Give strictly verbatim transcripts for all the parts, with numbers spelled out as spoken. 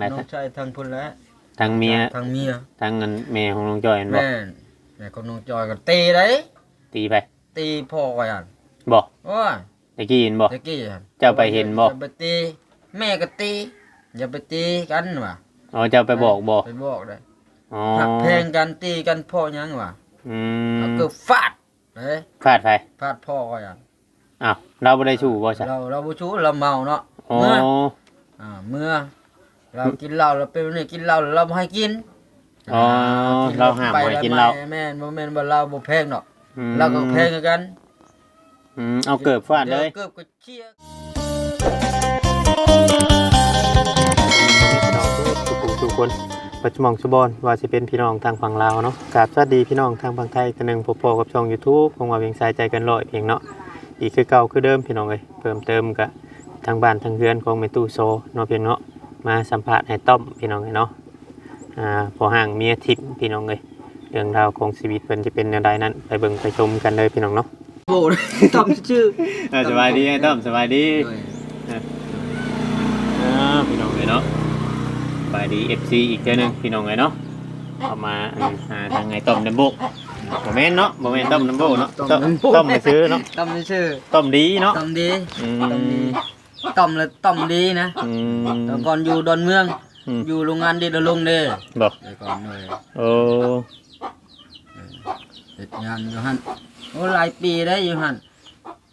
น้องชายทางพุ้นแหละ ทางเมีย ทางเมีย ทางอันแม่ของน้องจอยแม่นบ่ แม่น แม่ของน้องจอยก็ตีได้ ตีไผ ตีพ่อข้อยหั่น บ่ โอ้ย ตะกี้เห็นบ่ ตะกี้หั่น เจ้าไปเห็นบ่ อย่าไปตี แม่ก็ตี อย่าไปตีกันว่ะ อ๋อ เจ้าไปบอกบ่ ไปบอกได้ อ๋อ หักแพงกันตีกันเพราะหยังวะ อืม เอาเกือบฟาด เอ้ย ฟาดไผ ฟาดพ่อข้อยหั่น อ้าว ลาวบ่ได้ชู้บ่ซะ ลาว ลาวบ่ชู้ ลาวเมาเนาะ อ๋อ เมือ อ่า เมือ ลาวกินเหล้า ลาวเป็นแบบนี้ กินเหล้า ลาวบ่ให้กิน อ๋อ อ่า กินเหล้า ลาวห้ามบ่ให้กินเหล้า ไปแล้วมา แม่น บ่แม่นว่าลาวบ่แพงดอก อืม ลาวก็แพงคือกัน อืม เอาเกิบฟาดเลย เกิบก็เชียร์ พี่น้องทุกผู้ทุกคน ปัจจุบันสุบอน ว่าสิเป็นพี่น้องทางฝั่งลาวเนาะ กราบสวัสดีพี่น้องทางฝั่งไทย เทื่อหนึ่งพบพ้อกับช่อง YouTube ของว่าเวียงสายใจเกินร้อยเพียงเนาะ อีกคือเก่าคือเดิมพี่น้องเอ้ย เพิ่มเติมกะทางบ้านทางเฮือนของแม่ตู้โซเนาะเพียงเนาะ มาสัมภาษณ์อ้ายต้อมพี่น้องเอ้ยเนาะ อ่า พ่อฮ้างเมียทิ่มพี่น้องเอ้ย เรื่องราวของชีวิตเพิ่นจะเป็นแนวใดนั้น ไปเบิ่งไปชมกันเลยพี่น้องเนาะ โอ้ ต้อมซื่อๆ อ่า สบายดีอ้ายต้อม สบายดี โดย อ่า อ่า พี่น้องเอ้ยเนาะ สบายดี เอฟซี อีกเทื่อหนึ่งพี่น้องเอ้ยเนาะ เข้ามาอันหาทางอ้ายต้อมแดมโบ้ บ่แม่นเนาะ บ่แม่นต้อมแดมโบ้เนาะ ต้อมแดมโบ้ ต้อมซื่อเนาะ ต้อมซื่อ ต้อมดีเนาะ ต้อมดี อืม ต้อมดี ต้อมละต้อมดีนะ อืม แต่ก่อนอยู่ดอนเมือง อืม อยู่โรงงานเดชอุดมเด้ บ่ แต่ก่อนเลย โอ้ เฮ็ดงานอยู่หั่น โอ้ หลายปีได้อยู่หั่น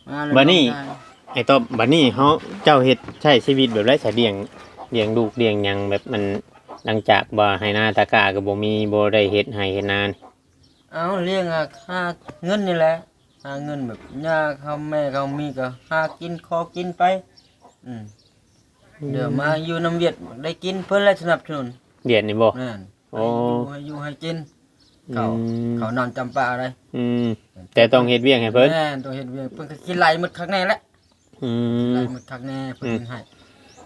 มาแล้ว บัดนี้ น้องชาย อ้ายต้อม บัดนี้เฮา เจ้าเฮ็ดใช้ชีวิตแบบใดซะ เลี้ยง เลี้ยงลูกเลี้ยงหยัง แบบมัน หลังจากว่าไฮ่นาตะกร้าก็บ่มี บ่ได้เฮ็ดไฮ่เฮ็ดนานี่ เอาเลี้ยงอะ หาเงินนี่แหละ หาเงินแบบย่าเขาแม่เขามีก็หากินขอกินไป อืม อืม เดี๋ยวมาอยู่นำเวียดได้กิน เพิ่นแหละสนับสนุน เวียดนี่บ่ แม่น โอ้ ให้อยู่ให้อยู่ให้กิน ข้าว อืม ข้าวน้ำจำปาอะไร อืม แต่ต้องเฮ็ดเวียกให้เพิ่น แม่น ต้องเฮ็ดเวียก เพิ่นก็ขี้ไล่หมดคักแน่แหละ อืม ไล่หมดคักแน่ เพิ่น อืม ให้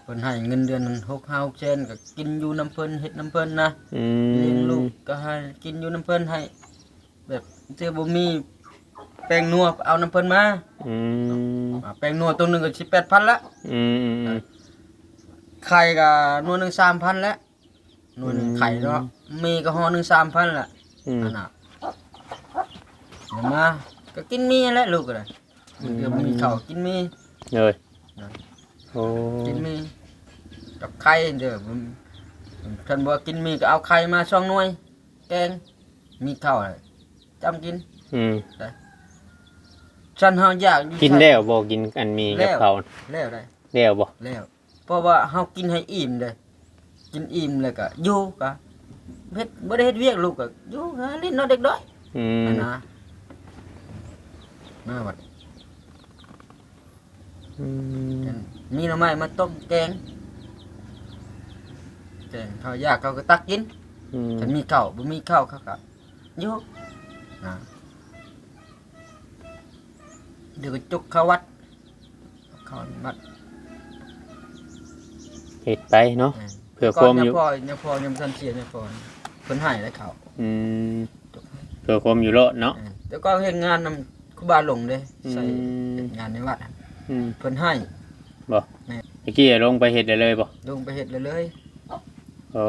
เพิ่นให้เงินเดือนหกห้าหกแสน ก็กินอยู่นำเพิ่น เฮ็ดนำเพิ่นนะ อืม เลี้ยงลูกก็ให้กินอยู่นำเพิ่น ให้ แบบเทื่อบ่มีแป้งนัวเอานำเพิ่นมา อืม อ่า แป้งนัวตัวหนึ่งก็สิบแปดพันละ อืม อืม อืม ไข่ก็หน่วยหนึ่งสามพันละ หน่วยหนึ่ง อืม ไข่เนาะ มีก็ห่อหนึ่งสามพันละ อืม อันน่ะ เอามา ก็กินมีแหละลูกก็ได้ อืม เดี๋ยวมีข้าวกินมี เลย นะ โอ้ กินมี กับไข่เด้อ มัน คันบ่กินมีก็เอาไข่มาสองหน่วย แกง มีข้าวเลย จ้ำกิน อืม ได้ ฉันเฮาอยากอยู่ กิน ฉัน แล้วบ่ กินอันมีกับ แล้ว ข้าว แล้วได้ แล้วบ่ แล้ว เพราะว่าเฮากินให้อิ่มเด้ กินอิ่มแล้วก็อยู่ก็เฮ็ด บ่ได้เฮ็ดเวียก ลูกก็อยู่หาเล่นเนาะเด็กน้อย อืม หั้นนะ มาบัด อืม มีหน่อไม้มาต้มแกง แกง เขาอยากเขาก็ตักกิน อืม คันมีข้าว บ่มีข้าวเขาก็อยู่ นะ เดี๋ยวก็จกเข้าวัด เข้าวัด เฮ็ดไปเนาะ แม่น เพื่อความอยู่ แต่ก่อนยังพอ ยังพอ ยังบ่ทันเสีย ยังพอ เพิ่นให้แล้วข้าว อืม เพื่อความอยู่รอดเนาะ แม่น แต่ก่อนเฮ็ดงานนำครูบาหลวงเด้ ใส่ อืม เฮ็ดงานในวัดอะ อืม เพิ่นให้ บ่ แม่น ตะกี้ลงไปเฮ็ดได้เลยบ่ ลงไปเฮ็ดได้เลย อ๋อ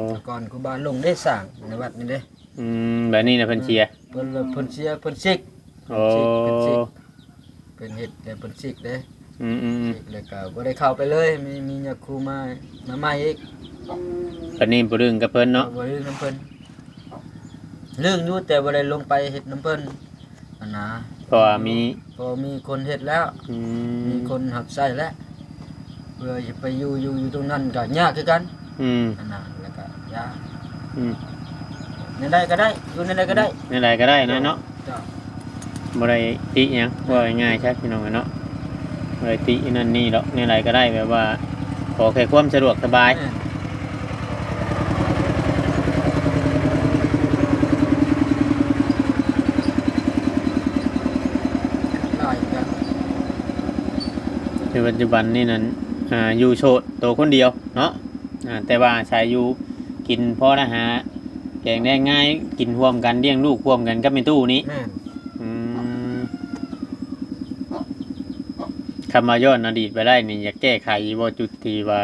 แต่ก่อนครูบาหลวงเด้สร้างในวัดนี่เด้ อืม บัดนี้น่ะเพิ่นเสีย เพิ่น เพิ่นเสีย เพิ่นเสีย อ๋อ เพิ่นเสีย เพิ่นเสีย เพิ่นเฮ็ดแต่เพิ่นสิกเด้ อืมๆๆ สิกแล้วก็บ่ได้เข้าไปเลย มี มียาคูมา มาใหม่อีก บัดนี้บ่ลึงกับเพิ่นเนาะ บ่ได้ลึงนำเพิ่น ลึงอยู่แต่บ่ได้ลงไปเฮ็ดนำเพิ่นหั้นนะ เพราะว่ามี เพราะมีคนเฮ็ดแล้ว อืม มีคนรับใช้แล้ว เพื่อจะไปอยู่ อยู่ อยู่ตรงนั้นก็ยากคือกัน อืม หั้นนะ แล้วก็ยาก อืม แนวใดก็ได้ อยู่แนวใดก็ได้ แนวใดก็ได้นะเนาะ เจ้า บ่ได้ติหยัง ว่าง่ายๆ ใช่พี่น้องเนาะ บ่ได้ตินั่นนี่ดอก แนวใดก็ได้ แบบว่า ขอแค่ความสะดวกสบาย แม่น หลายอย่าง คือปัจจุบันนี่นั่น อ่า อยู่โสดโตคนเดียวเนาะ อ่า แต่ว่าอาศัยอยู่กินพอได้หาแกงได้ง่าย กินร่วมกัน เลี้ยงลูกร่วมกันกับแม่ตู้นี่ แม่น อืม คำว่าย้อนอดีตไปได้นี่ อยากแก้ไขบ่ จุดที่ว่า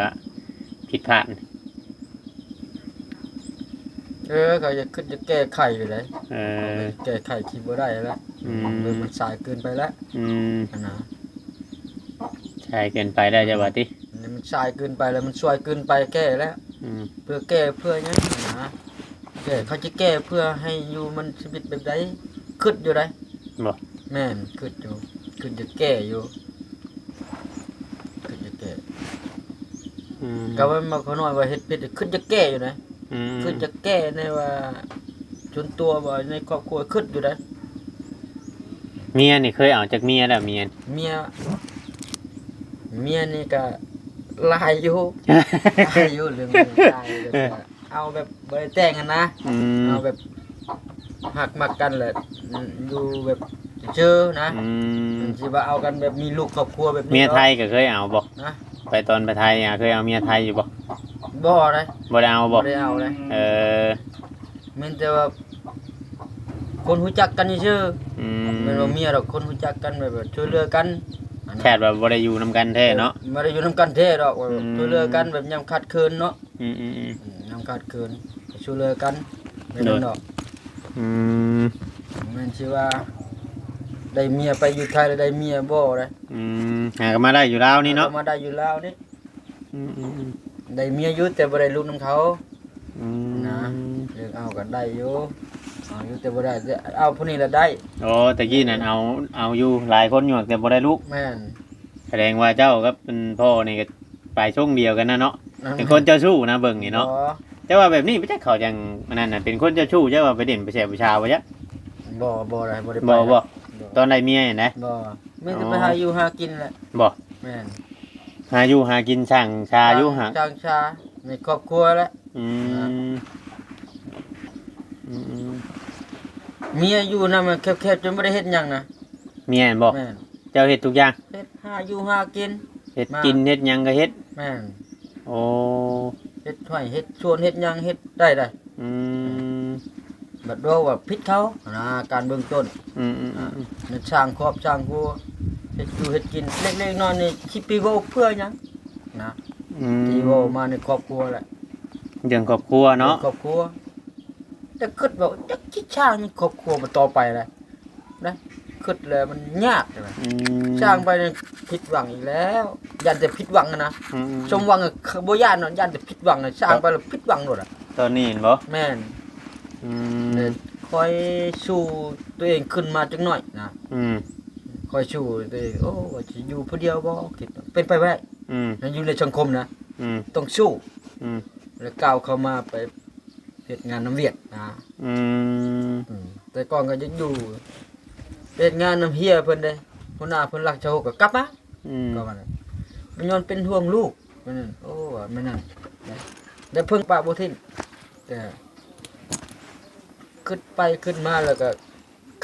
ผิดพลาด? เออ เขาจะคิดจะแก้ไขอยู่ได๋ เออ เขาก็แก้ไขคิดบ่ได้แล้ว อืม มัน มันสายเกินไปแล้ว อืม หั้นนะ สายเกินไปแล้ว เจ้าว่าติ นี่มันสายเกินไปแล้ว มันช่วยเกินไปแก้แล้ว อืม เพื่อแก้เพื่อหยังหั้นนะ แก้ เขาจะแก้เพื่อให้อยู่มันชีวิตแบบใด คิดอยู่ได๋ บ่ แม่น คิดอยู่ คิดจะแก้อยู่ คิดจะแก้ อืม ก็ว่ามาขอน้อยว่าเฮ็ดผิด คิดจะแก้อยู่นะ อืม คิดจะแก้ในว่าส่วนตัวบ่ ในครอบครัวคิดอยู่ได๋ เมียนี่เคยเอาจักเมียแล้วเมีย เมีย เมียนี่ก็หลายอยู่ หลายอยู่เรื่องเมีย หลายอยู่ เอาแบบบ่ได้แต่งหั้นนะ อืม เอาแบบฮักมักกันแหละ อยู่แบบซื่อๆนะ อืม มันสิว่าเอากันแบบมีลูกครอบครัวแบบนี้ เมียไทยก็เคยเอาบ่ นะ ไปตอนไปไทยอะ เคยเอาเมียไทยอยู่บ่ บ่ได๋ บ่ได้เอาบ่ บ่ได้เอาเลย เออ แม่นแต่ว่า คนรู้จักกันซื่อๆ อืม แม่นบ่เมียดอก คนรู้จักกันแบบ แบบช่วยเหลือกัน หั้นนะ แค่ว่าบ่ได้อยู่นำกันแท้เนาะ เออ บ่ได้อยู่นำกันแท้ดอก อืม ช่วยเหลือกันแบบยามขาดเขินเนาะ อืมๆๆ อืม ยามขาดเขิน ก็ช่วยเหลือกัน แม่นดอก อืม แม่นสิว่า ได้เมียไปอยู่ไทยแล้วได้เมียบ่ได๋ อืม หาก็มาได้อยู่ลาวนี่เนาะ หาก็มาได้อยู่ลาวนี่ อืมๆๆ ได้เมียอยู่แต่บ่ได้ลูกนำเขา อืม นะ เลือกเอาก็ได้อยู่ เอาอยู่แต่บ่ได้ แต่เอาผู้นี้ละได้ อ๋อ แต่กี้นั่นเอา เอาอยู่หลายคนอยู่ แต่บ่ได้ลูก แม่น แสดงว่าเจ้ากับพ่อนี่ก็ไปช่วงเดียวกันนะเนาะ นั่น เป็นคนเจ้าชู้นะเบิ่งนี่เนาะ บ่ แต่ว่าแบบนี้ไปจักเขาจังอันนั้นน่ะ เป็นคนเจ้าชู้ เจ้าว่าไปเล่นไปแซ่บไปชาวบ่จ๊ะ บ่ บ่ได้ บ่ได้ไป บ่ บ่ บ่ ตอนได้เมียนี่นะ บ่ มีแต่ไป อ๋อ หาอยู่หากินแหละ บ่ แม่น หาอยู่หากินสร้างชาอยู่หา สร้างชาในครอบครัวแหละ อืม อืมๆ เมียอยู่นำมันแคบๆ จนบ่ได้เฮ็ดหยังนะ เมียบ่ แม่น เจ้าเฮ็ดทุกอย่าง เฮ็ดหาอยู่หากิน เฮ็ดกิน มา เฮ็ดหยังก็เฮ็ด แม่น โอ้ เฮ็ดไร่เฮ็ดสวนเฮ็ดหยังเฮ็ดได้ได้ อืม บัดว่าว่าผิดเขานะ การเบื้องต้น อืมๆๆๆ อ่า ในสร้างครอบสร้างครัว เฮ็ดอยู่เฮ็ดกิน เล็กๆน้อยๆนี่ สิไปเว้าเพื่อหยังนะ อืม ที่เว้ามาในครอบครัวแหละ เรื่องครอบครัวเนาะ เรื่องครอบครัว แต่คิดว่าจักสิสร้างหยังครอบครัวมันต่อไปแหละ นะ คิดแล้วมันยากเลย อืม สร้างไปนี่ผิดหวังอีกแล้ว ย้านแต่ผิดหวังอะนะ อืมๆๆ สมหวังอะบ่ย้านเนาะ ย้านแต่ผิดหวังอะ สร้างไปแล้วผิดหวังโลดอะ ตอนนี้เห็นบ่ แม่น อืม เลยค่อยสู้ตัวเองขึ้นมาจักหน่อยนะ อืม ค่อยสู้ตัวเอง โอ้ ว่าสิอยู่ผู้เดียวบ่ คิดเป็นไปบ่ได้ อืม นะ อยู่ในสังคมนะ อืม ต้องสู้ อืม แล้วก้าวเข้ามาไป เฮ็ดงานนำเวียดนะ อืม อืม แต่ก่อนก็อยากอยู่ เฮ็ดงานนำเฮียเพิ่นเด้ หัวหน้าเพิ่นลักชาวโฮกก็กลับมา อืม ก็ว่านั้น มันย้อนเป็นห่วงลูก มันนั่น โอ้ มันนั่น ได้เพิ่งปะบ่ทิ้ง แต่คิดไปคิดมาแล้วก็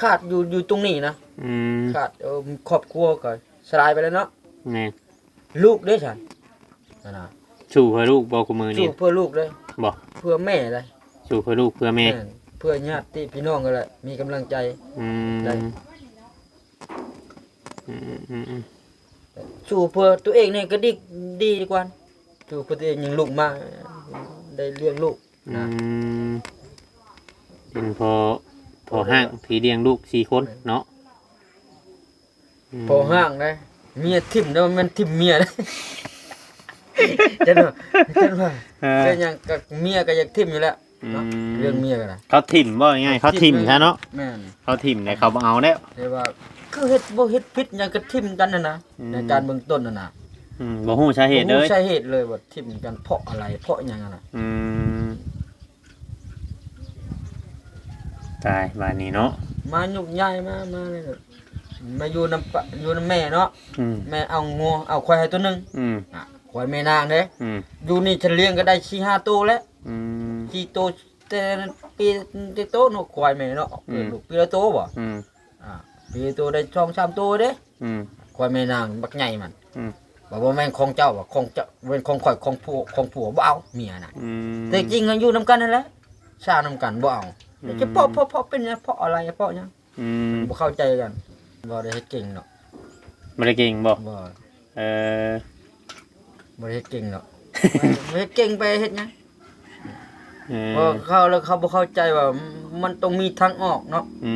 ขาดอยู่ อยู่ตรงนี้นะ อืม ขาด เออ ครอบครัวก็สลายไปแล้วเนาะ แม่น ลูกเด้ฉัน นั่นน่ะ สู้เพื่อลูกบ่ คู่มื้อนี้ สู้เพื่อลูกเลย บ่ เพื่อแม่เลย สู้เพื่อลูกเพื่อแม่ แม่น เพื่อญาติพี่น้องกันแหละ มีกำลังใจ อืม ได้ อืมๆๆๆ สู้เพื่อตัวเองนี่ก็ดี ดีกว่า สู้เพื่อตัวเองยังลูกมา ได้เลี้ยงลูกนะ อืม เป็นพ่อ พ่อฮ้างที่เลี้ยงลูกสี่คนเนาะ อืม พ่อฮ้างนะ เมียถิ่มนะ มันถิ่มเมียนะ จั่นว่า จั่นว่า เออ เป็นหยังกับเมียก็อยากถิ่มอยู่แล้วเนาะ อืม เรื่องเมียกันนะ เขาถิ่มบ่ง่ายๆ เขาถิ่มซะเนาะ แม่น เขาถิ่มเลย เขาบ่เอาแล้ว แต่ว่าคือเฮ็ดบ่เฮ็ดผิดหยังก็ถิ่มกันนั่นนะ อืม ในการเบื้องต้นนั่นนะ อืม บ่ฮู้สาเหตุเลย บ่ฮู้สาเหตุเลยว่าถิ่มกันเพราะอะไร เพราะหยังอะนะ อืม ตายบาดนี้เนาะ มายุกย้ายมา มาเลย มาอยู่นำปะ อยู่นำแม่เนาะ อืม แม่เอางัว เอาควายให้ตัวหนึ่ง อืม อ่ะ ควายแม่นางเด้ อืม อยู่นี่ฉันเลี้ยงก็ได้สี่ห้าตัวแล้ว อืม สี่ตัว แต่ปี แต่โตเนาะ ควายแม่เนาะ อืม เกิดลูกปีละโตบ่ อืม อ่า ปีละโตได้สองสามตัวเด้ อืม ควายแม่นางบักใหญ่มัน อืม บอกว่าแม่นของเจ้า ว่าของเจ้า แม่นของข้อย ของผัว ของผัวบ่เอาเมียน่ะ อืม แต่จริงอะอยู่นำกันนั่นแหละ สร้างนำกันบ่เอา อืม จะเพราะ เพราะ เพราะเป็นหยัง เพราะอะไร เพราะหยัง อืม บ่เข้าใจกัน บ่ได้เฮ็ดเก่งเนาะ บ่ได้เก่งบ่ บ่ เออ บ่ได้เฮ็ดเก่งเนาะ บ่ได้เฮ็ดเก่งไปเฮ็ดหยัง เออ พอเข้าแล้วเขาบ่เข้าใจว่ามันต้องมีทางออกเนาะ อื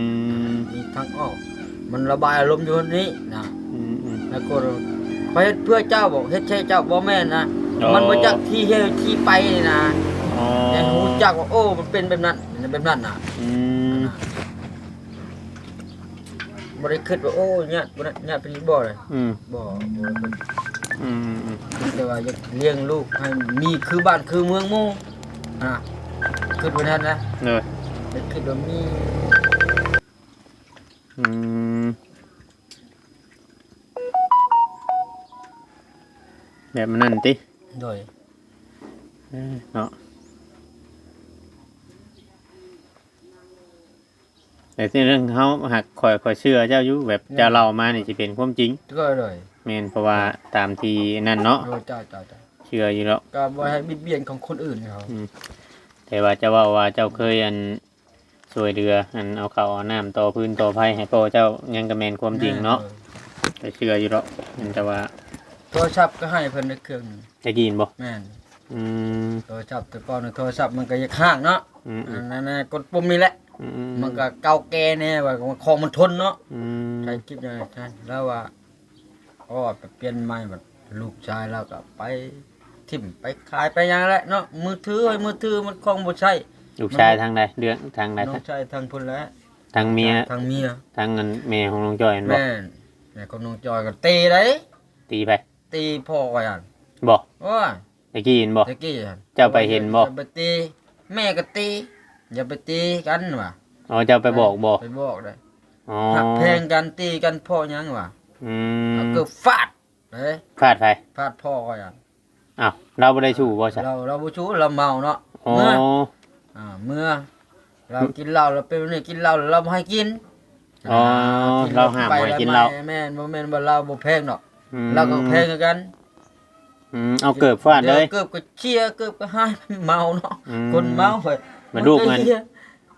ม มีทางออก มันระบายอารมณ์อยู่นี่นะ อืม อืม แล้วก็ไปเฮ็ดเพื่อเจ้าบอก เฮ็ดใช่เจ้าบ่แม่นนะ อ๋อ มันบ่จักที่เฮ็ดที่ไปนี่นะ อ๋อ ให้รู้จักว่า โอ้ มันเป็นแบบนั้น แบบนั้นน่ะ อืม บ่ได้คิดว่า โอ้ ญาติบ่ได้ ญาติเป็นบ่เลย อืม บ่ บ่ได้คิด อืม อืม คิดแต่ว่าอยากเลี้ยงลูกให้มีคือบ้านคือเมืองหมู่นะ คิดว่านั้นนะ โดย ได้คิดว่ามี อืม แบบนั้นติ โดย เออ เนาะ แต่ที่เรื่องเฮาหัก ข้อย ข้อยเชื่อเจ้าอยู่ แบบ แม่น เจ้าเล่ามานี่สิเป็นความจริง ก็เลย แม่น เพราะว่าตามที่นั่นเนาะ โดย เจ้า เจ้า เจ้า เชื่ออยู่แล้ว ก็บ่ให้บิดเบียนของคนอื่นเขา อืม แต่ว่าเจ้าเว้าว่าเจ้าเคยอัน ช่วยเหลือ อันเอาข้าวเอาน้ำต่อฟืนต่อไฟให้พ่อเจ้า ยังก็แม่นความจริงเนาะ แม่น เออ ก็เชื่ออยู่ดอก แต่ว่า โทรศัพท์ก็ให้เพิ่นได้เครื่องหนึ่ง ได้ยินบ่ แม่น อืม โทรศัพท์แต่ก่อนน่ะ โทรศัพท์มันก็อยากฮ้างเนาะ อืม อืม อันนั้นน่ะ กดปุ่มนี่แหละ อืม อืม มันก็เก่าแก่แน่ว่าของมันทนเนาะ อืม ถ่ายคลิปยังไงท่าน แล้วว่า ก็ไปเปลี่ยนใหม่บัด ลูกชายเราก็ไปถิ่มไปขายไปหยังแหละเนาะ มือถือ มือถือมันคงบ่ใช่ ลูกชายทางใด เรื่องทางใด น้องชายทางพุ้นแหละ ทางเมีย ทางเมีย ทางอันแม่ของน้องจอยแม่นบ่ แม่น แม่ของน้องจอยก็ตีได๋ ตีไผ ตีพ่อข้อยหั่น บ่ โอ้ย ตะกี้เห็นบ่ ตะกี้หั่น เจ้าไปเห็นบ่ อย่าไปตี แม่ก็ตี อย่าไปตีกันว่ะ อ๋อ เจ้าไปบอกบ่ ไปบอกได๋ อ๋อ หักแพงกัน ตีกันเพราะหยังว่ะ อืม เอาเกือบฟาด เด้ ฟาดไผ ฟาดพ่อข้อยหั่น อ้าว เราบ่ได้ชู้บ่ซะ เรา เราบ่ชู้ เราเมาเนาะ อ๋อ เมื่อ อ่า เมื่อ เรากินเหล้า เราเป็นแบบนี้ กินเหล้า เราบ่ให้กิน อ๋อ อ่า กินเหล้า เราห้ามบ่ให้กินเหล้า ไปแล้วมา แม่น บ่แม่นว่าเราบ่แพงดอก อืม เราก็แพงคือกัน อืม เอาเกือบฟาดเลย เกือบก็เชียร์ เกือบก็หาย เมาเนาะ อืม คนเมาเว้ย มาลูกมัน มันก็เชียร์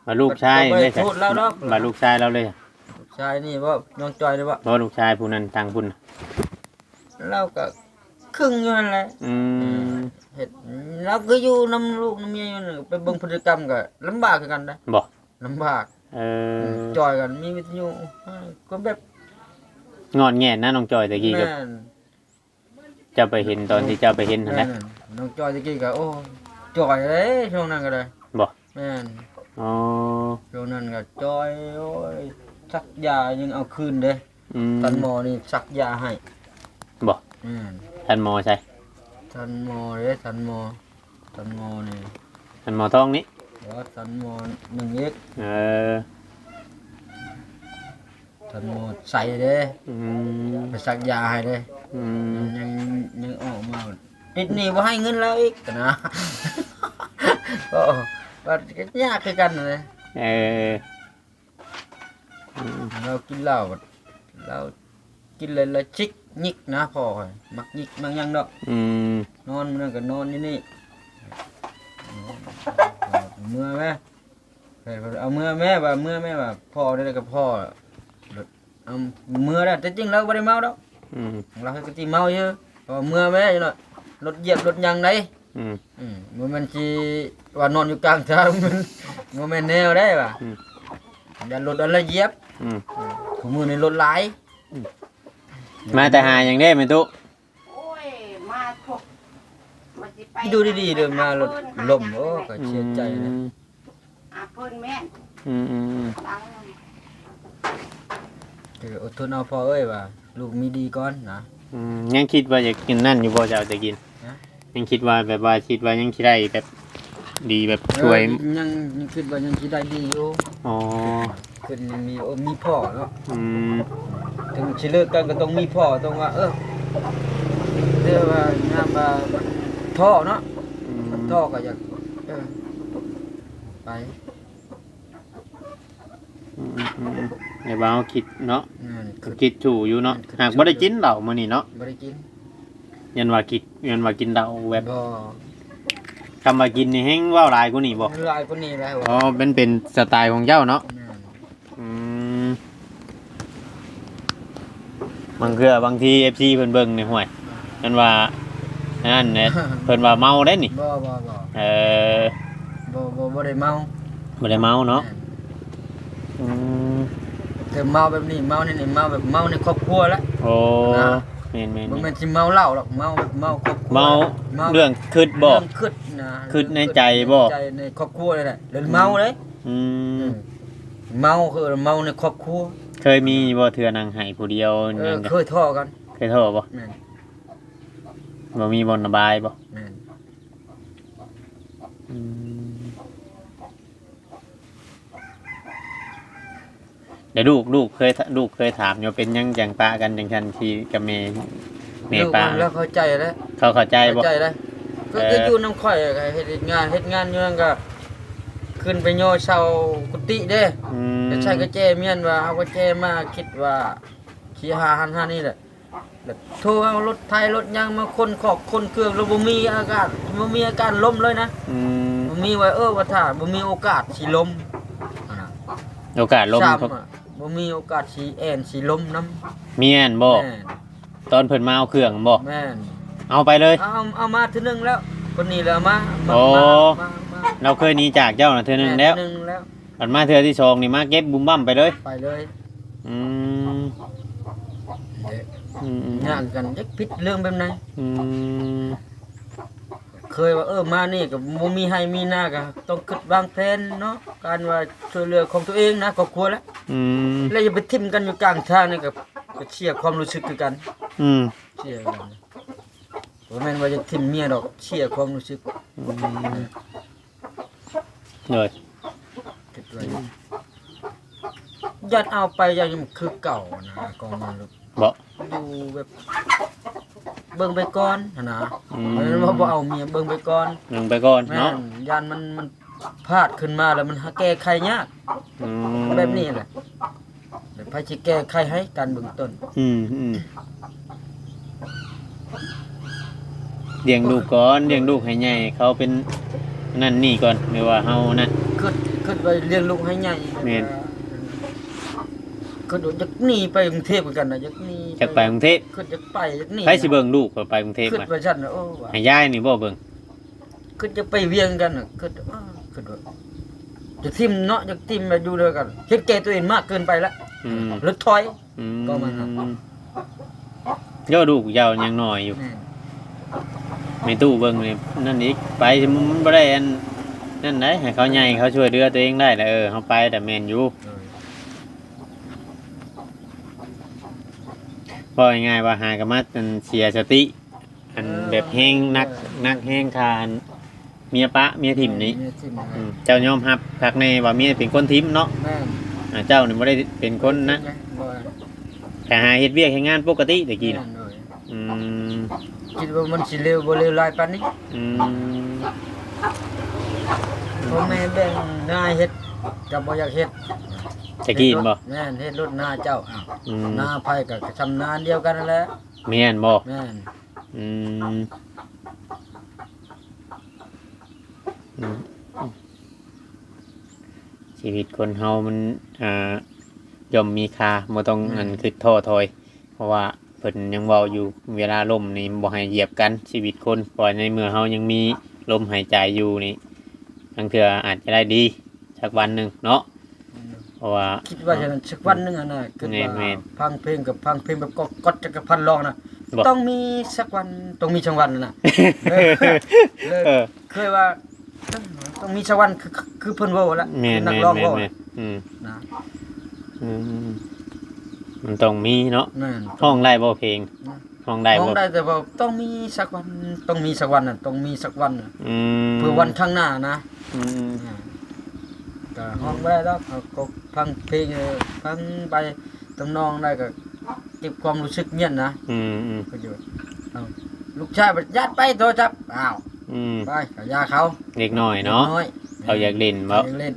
มาลูกชาย ก็บ่ได้ เลย โทษเราดอก มาลูกชายเราเลย ลูกชายนี่บ่ น้องจอยนี่บ่ บ่ ลูกชายผู้นั้น ทางพุ้น เราก็ครึ่งอยู่หั่นแหละ อืม เฮ็ด เราก็อยู่นำลูกนำเมียอยู่นั่น ไปเบิ่งพฤติกรรมก็ลำบากคือกันนะ บ่ ลำบาก เออ จอยกันมีวิทยุ ก็แบบ งอนแงนนะน้องจอยตะกี้ก็ แม่น เจ้าไปเห็นตอนที่เจ้าไปเห็นหั่นนะ แม่น น้องจอยตะกี้ก็ โอ้ จอยเลยช่วงนั้นก็ได้ บ่ แม่น อ๋อ ช่วงนั้นก็จอย โอ้ย สักยายังเอาคืนเด้ อืม ท่านหมอนี่สักยาให้ บ่ แม่น ท่านหมอใช่ ท่านหมอเด้ ท่านหมอ ท่านหมอนี่ ท่านหมอทองนี่ บ่ ท่านหมอหนึ่งเอก เออ ท่านหมอใส่เด้ อืม ไปสักยาให้เด้ อืม ยัง ยังออกมา ติดหนี้บ่ให้เงินเราอีกนะ ก็ ก็ยากคือกันเลย เออ อืม เรากินเหล้า เรากินเลยละชิกหยิกนะพ่อข้อย มักหยิกมักหยังดอก อืม นอนมื้อนั้นก็นอนอยู่นี่ เมือแม่ เอาเมือแม่ว่า เมือแม่ว่า พ่อได้ก็พ่อ เอาเมือแล้ว แต่จริงเราบ่ได้เมาดอก อืม เราให้กะติเมาอยู่ เพราะว่าเมือแม่อยู่เนาะ รถเหยียบรถหยังได๋ อืม อืม บ่แม่นสิว่านอนอยู่กลางทาง มันบ่แม่นแนวได้ว่ะ อืม อย่ารถอันละเหยียบ อืม อืม คู่มื้อนี้รถหลาย อืม มาแต่หาหยังเด้แม่ตุ๊ โอ้ย มาพบ มาสิไป อยู่ดีๆเด้อ มารถล้ม โอ้ ก็เสียใจนะ อืม อาเพิ่นแม่น อืม อืม อืม ตัง เออ อดทนเอาพ่อเอ้ยว่า ลูกมีดีก่อนนะ อืม ยังคิดว่าอยากกินนั่นอยู่บ่ เจ้าจะกิน ฮะ ยังคิดว่าแบบว่าคิดว่ายังสิได้แบบดีแบบ เออ ช่วย ยัง ยังคิดว่ายังสิได้ดีอยู่ อ๋อ เพิ่นยังมี โอ้ มีพ่อเนาะ อืม ถึงสิเลิกกันก็ต้องมีพ่อ ต้องว่า เออ เรียกว่ายามว่ามันท้อเนาะ อืม มันท้อก็อยาก เออ ไป อืม อืม อืม แต่ว่าเฮาคิดเนาะ แม่น ก็คิดถูกอยู่เนาะ แม่น หากบ่ได้กินเหล้ามื้อนี้เนาะ บ่ได้กิน ยันว่าคิด ยันว่ากินเหล้าแบบ บ่ คำว่ากินนี่แฮงเว้าหลายกว่านี้บ่ หลายกว่านี้แล้ว อ๋อ มันเป็นสไตล์ของเจ้าเนาะ แม่น อืม บางเทื่อบางที เอฟซี เพิ่นเบิ่งนี่ ห่วย เพิ่นว่า อันนั้นแหละ เพิ่นว่าเมาได้นี่ บ่ บ่ บ่ เออ บ่บ่บ่ได้เมา บ่ได้เมาเนาะ แม่น อืม แต่เมาแบบนี้เมานี่นี่เมาแบบเมาในครอบครัวแล้ว โอ้ นะ แม่นแม่น บ่ แม่ แม่ น นสิเมาเหล้าหรอกเมาแบบเมาครอบครัว เมา เมา เรื่องคิดบ่ เรื่องคิดนะ คิดในใจบ่ ในใจในครอบครัวนี่แหละแล้วเมาเลย อืม เออเมาคือเมาในครอบครัว เคยมีบ่เทื่อนั่งไห้ผู้เดียว เอ หยั อง ก็ เคยท้อกัน เคยท้อบ่ แม่น บ่มีบ่อนระบายบ่ แม่น อืม เดี๋ยวลูกลูกเคยลูกเคยถามอยู่เป็นหยังจังปะกันจังซั่นที่กับแม่แม่ ลูก ปะ มันแล้วเข้าใจแล้ว เขาเข้าใจบ่ เข้าใจแล้วก็ เออ ก็อยู่นำข่อยก็เฮ็ดงานเฮ็ดงานอยู่นั่นก็ขึ้นไปย่อเช่ากุฏิเด้ อืม จะใช้กระแจเมียนว่าเอากระแจมาคิดว่าสิหาหันหานี่แหละแล้วโทรเอารถไถรถหยังมาขนของขนเครื่องแล้วบ่มีอาการบ่มีอาการล้มเลยนะ อืม บ่มีว่าเออว่าถ้าบ่มีโอกาสสิล้มอะนะ โอกาสล้ม ซ้ำอะบ่มีโอกาสสิแอนสิล้มนำ เมียนบ่ แม่น ตอนเพิ่นมาเอาเครื่องบ่ แม่น เอาไปเลย เอาเอาเอามาเทื่อหนึงแล้ว คนนี้เลยเอามามา โอ้ มามามา เราเคยหนีจากเจ้าน่ะเทื่อหนึงแล้ว เทื่อหนึงแล้ว มันมาเทื่อที่สองนี่มาเก็บบุมบั้มไปเลย ไปเลย อืมอืมอืม งานกันจักผิดเรื่องแบบไหน อืม เคยว่าเออมานี่ก็บ่มีไฮ่มีนาก็ต้องคิดวางแผนเนาะการว่าช่วยเหลือของตัวเองนะครอบครัวแล้ว อืม แล้วอย่าไปถิ่มกันอยู่กลางทางนี่ก็ก็เสียความรู้สึกคือกัน อืม เสียกันบ่แม่นว่าจะถิ่มเมียดอกเสียความรู้สึก อืมเลย คิดว่ายัดเอาไปยังคือเก่านะกองมัน บ่ อยู่แบบเบิ่งไปก่อนหั้นนะ อืม มันว่าบ่เอาเมียเบิ่งไปก่อน หนึ่งไปก่อน แม่ เนาะ นย่านมันมันพลาดขึ้นมาแล้วมันหาแก้ไขยาก อืม แบบนี้แหละแล้วไผสิแก้ไขให้การเบื้องต้น อืมอืมเลี้ยงลูกก่อนเลี้ยงลูกให้ใหญ่เขาเป็นนั่นนี่ก่อนหรือว่าเฮานั่น คิดคิดว่าเลี้ยงลูกให้ใหญ่ แม่น คิดว่าอยากหนีไปกรุงเทพฯคือกันนะอยากหนี อยากไปกรุงเทพฯ คิดอยากไปอยากหนี ไผสิเบิ่งลูกเขาไปกรุงเทพฯ คิด อะ ว่าซั่นนะโอ้ว่า ให้ยายนี่บ่เบิ่ง คิดจะไปเวียงกันน่ะคิดอ้าคิดว่าจะทิ่มเนาะจะทิ่มมาอยู่ด้วยกันเห็นแก่ตัวเองมากเกินไปละ อืม หรือถอย อืม ก็มันครับ เดี๋ยวลูกเจ้ายังน้อยอยู่ แม่น ไม่ตู้เบิ่งนี่นั่นอีกไปมันบ่ได้อันนั่นได้ให้เขาใหญ่เขาช่วยเหลือตัวเองได้แหละเออเฮาไปแต่แม่นอยู่ เออ เว้าง่ายๆว่าหากะมาอันเสียสติ อันแบบแฮงนักนักแฮงคาอันเมียปะเมียถิ่มนี่ เมียถิ่มนะ อืมเจ้ายอมรับคักแน่ว่าเมียเป็นคนถิ่มเนาะ แม่น อ่าเจ้านี่บ่ได้เป็นคนนะ บ่ แต่หาเฮ็ดเวียกเฮ็ดงานปกติแต่กี้น่ะ แม่นเลย อืม คิดว่ามันสิเร็วบ่เร็วหลายปานนี้ อืม พ่อแม่แบ่งหน้าเฮ็ดก็บ่อยากเฮ็ด แต่กี้บ่ แม่นเฮ็ดรถนาเจ้าอ้าว อืม นาไผก็ซำนาเดียวกันนั่นแหละ แม่นบ่ แม่น อืมอืม ชีวิตคนเฮามันอ่าย่อมมีค่าบ่ต้อง อืม อันคิดท้อถอย เพราะว่าเพิ่นยังเว้าอยู่เวลาล้มนี่บ่ให้เหยียบกันชีวิตคนเพราะในเมื่อเฮายังมีลมหายใจอยู่นี่บางเทื่ออาจจะได้ดีสักวันหนึ่งเนาะ เพราะว่า คิดว่าจะสักวันหนึ่งอะนะคิดว่า แม่นๆ ฟังเพลงกับฟังเพลงแบบก็ก๊อตจักรพันธ์ร้องนะ บ่ ต้องมีสักวันต้องมีสักวันนะ เออ เคยว่า ต้องมีสักวันคือคือเพิ่นเว้าละ แม่น คือนักร้องเว้า แม่ ละ นๆอืม นะ อืมมันต้องมีเนาะ แม่น ฮ้องได้บ่เพลง นะ ฮ้องได้ ฮ้อง บ่ ได้แต่ว่าต้องมีสักวันต้องมีสักวันน่ะต้องมีสักวันน่ะ อืม เพื่อวันข้างหน้านะ อืม อ่าก็ฮ้องบ่ได้ดอกเขาก็ฟังเพลงเออฟังไปทำนองได้ก็เก็บความรู้สึกเมียนนะ อืมอืม ก็อยู่เอาลูกชายบัดยัดไปโทรศัพท์อ้าว อืม ไปก็ยาเขา เด็กน้อยเนาะ น้อย เขาอยากเล่นบ่ อยากเล่น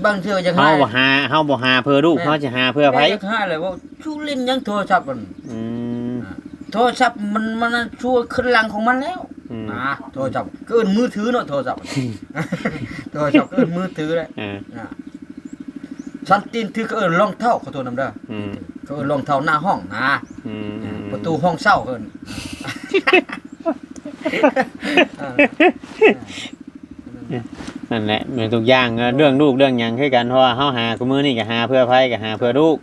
บางเทื่อยัง เฮา ให้ บ่หาเฮาบ่หาเพื่อลูก แม่ เฮาจะหาเพื่อไผ แม่ยังให้เลยว่าชูเล่นยังโทรศัพท์มัน อืม โทรศัพท์มันมันชวนขึ้นหลังของมันแล้ว อืม นะโทรศัพท์ก็เอิ้นมือถือเนาะโทรศัพท์โทรศัพท์ก็เอิ้นมือถือแหละ เออ นะชั้นตีนถือก็เอิ้นรองเท้าขอโทษนำเด้อ อืม ก็เอิ้นรองเท้าหน้าห้องนะ อืมอืม ประตูห้องเช่าเอิ้นอ่า นั่นแหละ แม่นทุกอย่าง เออ เรื่องลูกเรื่องหยังคือกัน เพราะว่าเฮาหาคุมื้อนี้ก็หาเพื่อไผ ก็หาเพื่อลูก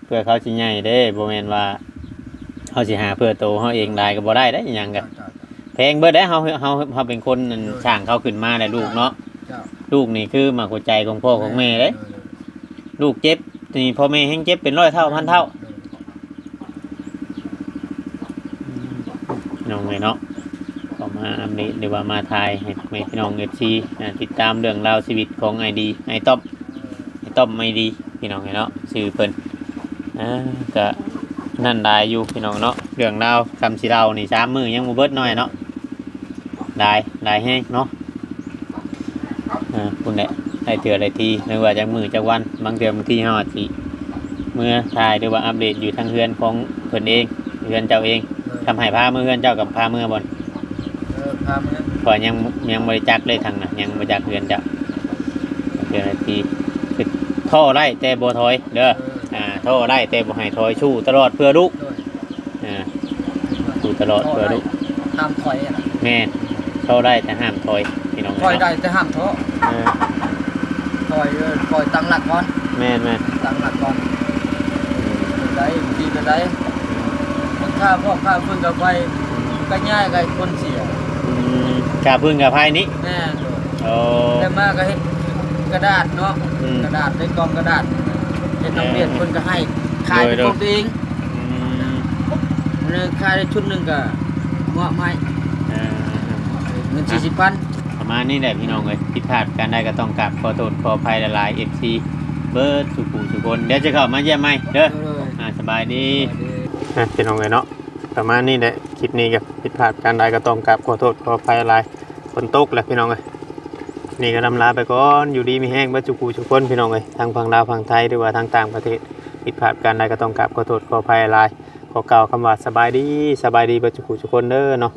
เพื่อเขาสิใหญ่เด้ บ่แม่นว่าเฮาสิหาเพื่อโตเฮาเองหลายก็บ่ได้เด้ อิหยังก็ เจ้า เจ้า เจ้า แพงเบิดเด้ เฮา เฮา เฮาเป็นคนนั่น โดย สร้างเขาขึ้นมาแหละลูกเนาะ เจ้า ลูกนี่คือหมากหัวใจของพ่อของแม่เด้ โดย โดย ลูกเจ็บนี่พ่อแม่แฮงเจ็บเป็นร้อยเท่าพันเท่า โดย น้องเอ้ยเนาะ ก็มาอัปเดตหรือว่ามาถ่ายให้พ่อแม่พี่น้อง เอฟซี อ่า ติดตามเรื่องราวชีวิตของอ้ายดี อ้ายต้อม อ้ายต้อม อ้ายดี พี่น้องเอ้ยเนาะ ชื่อเพิ่น อ่า ก็นั่นหลายอยู่พี่น้องเนาะ เรื่องราวคำสิเล่านี่สามมื้อยังบ่เบิดน้อยเนาะ หลาย หลายแฮงเนาะ อ่า พุ่นแหละ ได้เทื่อได้ที หรือว่าจักมื้อจักวัน บางเทื่อบางทีเฮาอาจสิเมือถ่ายหรือว่าอัปเดตอยู่ทางเฮือนของเพิ่นเอง เฮือนเจ้าเอง เออ คำให้พาเมือเฮือนเจ้ากับพาเมือบ่อน เออ พาเมือ เพราะยัง ยังบ่ได้จักเลยทางน่ะ ยังบ่จักเฮือนเจ้า เทื่อได้ที คือท้อได้แต่บ่ถอยเด้อ เออ อ่า ท้อได้แต่บ่ให้ถอย สู้ตลอดเพื่อลูก โดย อ่า สู้ตลอดเพื่อลูก ห้ามถอยอะนะ แม่น ท้อได้แต่ห้ามถอย พี่น้อง ถอย เนาะ ได้แต่ห้ามท้อ เออ ถอย เออ ถอยตั้งหลักก่อน แม่น แม่น ตั้งหลักก่อน ได้ ดีไปได้ มันค่าพวกค่าฟืนค่าไฟ ก็ง่ายกับคนเสีย อืม ค่าฟืนค่าไฟนี่ แม่น โอ้ แต่มาก็เฮ็ดกระดาษเนาะ อืม กระดาษ ได้กองกระดาษ เฮ็ดน้ำเบียด เออ เพิ่นก็ให้ ขายเป็น โดย ของตัวเอง อืม เออ ขายได้ชุดหนึ่งก็มอบให้ อ่า เงินสี่สิบพัน ประมาณนี้แหละพี่น้องเอ้ย ผิดพลาดการใดก็ต้องกราบขอโทษขออภัยหลายๆ เอฟซี เบิดสุขุสุคน เดี๋ยวจะเข้ามาเยี่ยมใหม่เด้อ เออ อ่า สบายดี สบายดี อ่ะ พี่น้องเอ้ยเนาะ ประมาณนี้แหละ คลิปนี้ก็ผิดพลาดการใดก็ต้องกราบขอโทษขออภัยหลาย ฝนตกแหละพี่น้องเอ้ย นี่ก็ลำลาไปก่อน อยู่ดีมีแฮงเบิดสุขุสุคนพี่น้องเอ้ย ทั้งฝั่งลาวฝั่งไทย หรือว่าทั้งต่างประเทศ ผิดพลาดการใดก็ต้องกราบขอโทษขออภัยหลาย ขอกล่าวคำว่าสบายดี สบายดีเบิดสุขุสุคนเด้อเนาะ